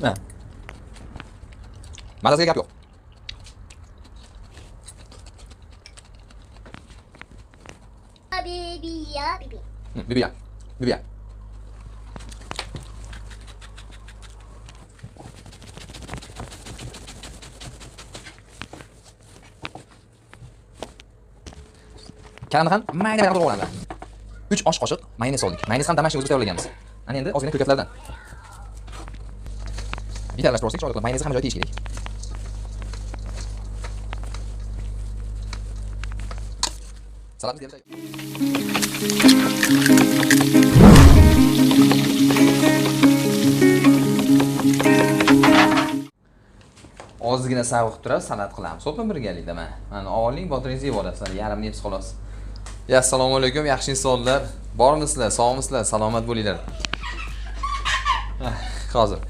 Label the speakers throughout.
Speaker 1: Ha. Mazasiga gap yo'q.
Speaker 2: Bibiya, bibi.
Speaker 1: Bibiya. Bibiya. Karamni ham mayda mayda qilib olamiz. 3 osh qoshiq mayonez soldik. Mayonez ham домашний o'zimiz tayyorlaganmiz. Ana endi ozgina ko'katlardan. Bitta aralashtirib olsak, chiroyli qilib mayonezni hamma joyga tegish kerak. Salatimiz tayyor. Ozgina saviq turib salat qilamiz. So'pin birgalikda mana. Mana oling, bodringizni yeb olasizlar, yarimni yeb qolasiz. Ya assalomu alaykum, yaxshi insonlar. Bormisizlar, sog'misizlar, salomat bo'linglar. Hozir.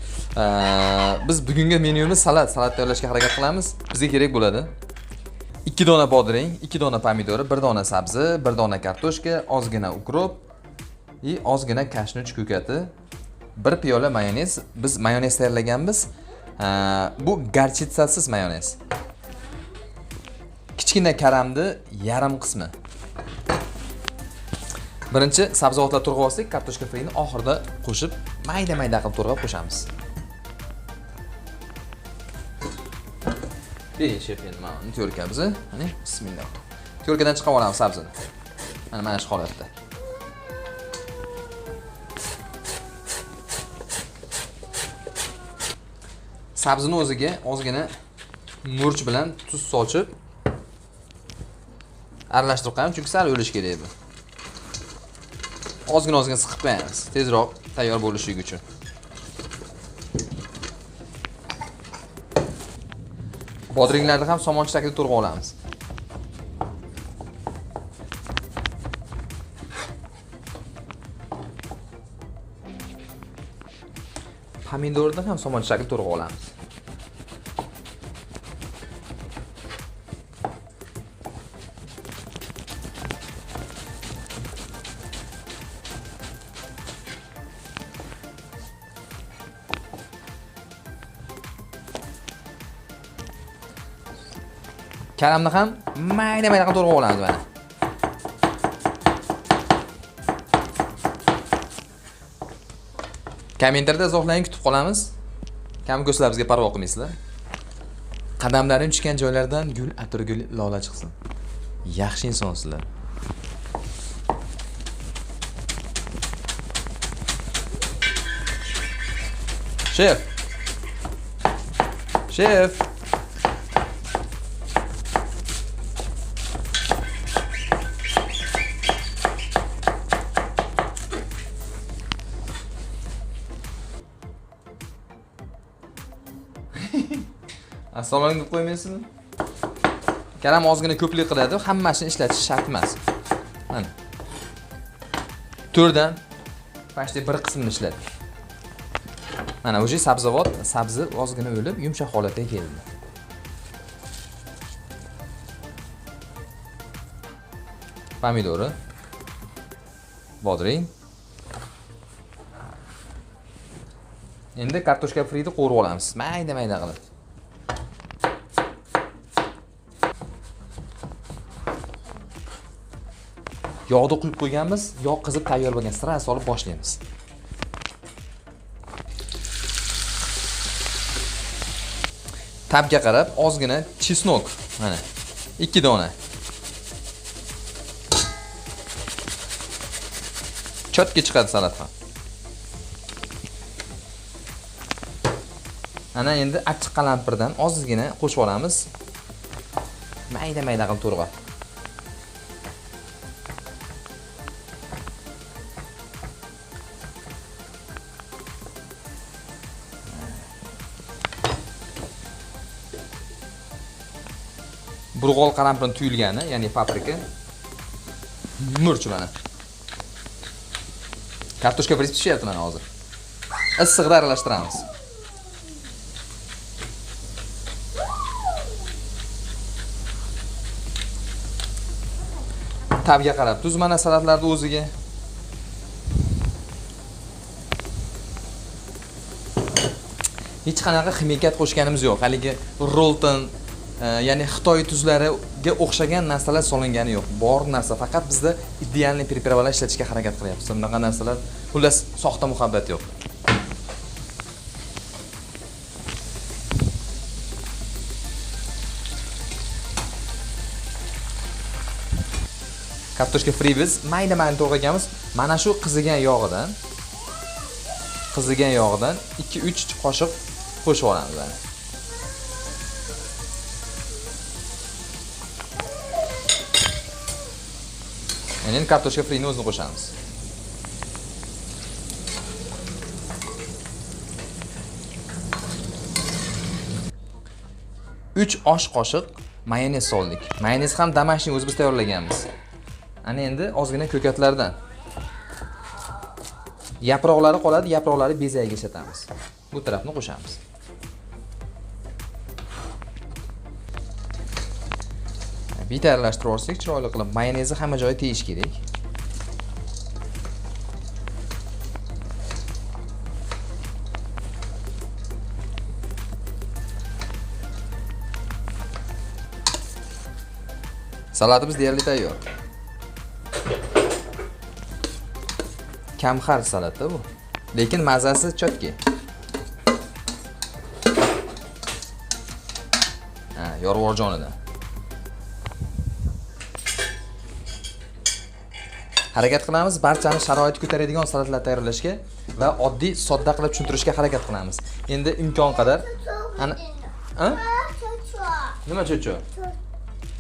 Speaker 1: Biz bugungi menyumiz salat, salat tayyorlashga harakat qilamiz. Bizga kerak bo'ladi 2 dona bodring, 2 dona pomidori, 1 dona sabzi, 1 dona kartoshka, ozgina ukrop va ozgina kashnuch ko'kati, 1 piyola mayonez. Biz mayonez tayyorlaganmiz. Bu garchitsasiz mayonez. Kichkina karamni yarim qismi. Birinchi sabzavotlar to'g'rab olsak, kartoshka frini oxirida qo'shib, mayda-mayda qilib to'g'rab qo'shamiz. Shef endi mana buni to'rkamiz, mana bismillah. To'rkadan chiqarib olamiz sabzini. Mana shu holatda. Sabzini o'ziga ozgina murch bilan tuz sochib aralashtirib qo'yamiz, chunki sal o'lish kerak bu. Ozgina-ozgina siqib qo'yamiz, tezroq tayyor bo'lishligi uchun. Bodringlarni ham somoncha shaklida to'g'rab olamiz. Pomidorni ham somoncha shaklida to'g'rab olamiz. Karamni ham mayda-mayda qilib to'g'rab olamiz mana. Kommentariyada izohlarni kutib qolamiz. Kam ko'zlar bizga parvo qilmaysizlar. Qadamlarim tushgan joylardan gul, atirgul, lola chiqsin. Yaxshi insonsizlar. Shef. Shef. Assalomu alaykum deb qo'ymaysizmi? Karam ozgina ko'plik qiladi, hammasini ishlatish shart emas. Mana. 4dan почти bir qismini ishlatdik. Mana o'sha sabzavot, sabzi ozgina o'lib, yumshoq holatga keldi. Pomidori, bodring. Endi kartoshka frini qovurib olamiz, mayda-mayda qilib. Yog'ni quyib qo'yganmiz, yog' qizib tayyor bo'lgan, sira solib boshlaymiz. Tabga qarab ozgina chesnok, mana 2 dona. Chotga chiqadi salat ham. Ana endi achchiq qalampirdan ozgina qo'shib olamiz. Mayda-mayda qilib to'g'rab. Burg'ol qalampirning tuyulgani, ya'ni paprika, murch mana. Kartoshka fris pishyapti mana hozir. Issiqda aralashtiramiz. Tabga qarab tuz mana salatlarni o'ziga. Hech qanaqa ximikat qo'shganimiz yo'q. Haligi Rolton, ya'ni Xitoy tuzlariga o'xshagan narsalar solingani yo'q. Bor narsa faqat bizda idealniy приправа lar ishlatishga harakat qilyapmiz. Bunaqa narsalar, xullas, soxta muhabbat yo'q. Kartoshka fri biz mayda-mayda to'g'raganmiz. Mana shu qizigan yog'idan 2-3 qoshiq qo'shib olamiz mana. Endi kartoshka frini o'zini qo'shamiz. 3 osh qoshiq mayonez soldik. Mayonez ham домашний o'zimiz tayyorlaganmiz. Ana endi ozgina ko'katlardan yaproqlari qoladi, yaproqlari bezagiga ishlatamiz. Bu tarafni qo'shamiz. Bitta aralashtirib olsak, chiroyli qilib mayonezni hamma joyi tegish kerak. Salatimiz deyarli tayyor. Kamxar salatda bu. Lekin mazasi chotki. Ha, yorvorjonidan. Harakat qilamiz barchani sharoit ko'taradigan salatlar tayyorlashga va oddiy, sodda qilib tushuntirishga harakat qilamiz. Endi imkon qadar ana ha? Nima cho'cho?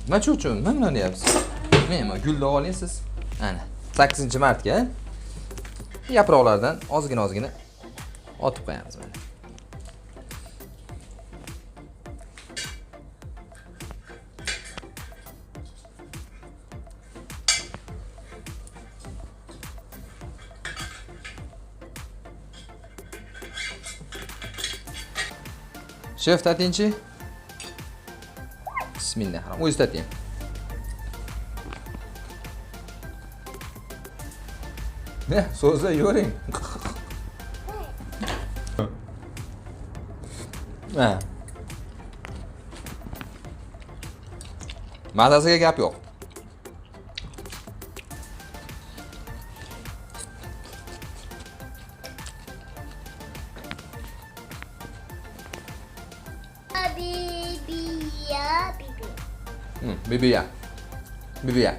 Speaker 1: Nima cho'cho? Nima bilan deyapsiz? Nima gulni oling siz. Ana 8-martga yaproqlardan ozgina-ozgina otib qo'yamiz mana. Shef tatinchi. Bismillah. O'zi tating. Ne, so'zla yo'ring. Ha. Mazasiga gap yo'q.
Speaker 2: Bibiya, bibi.
Speaker 1: Bibiya. Bibiya.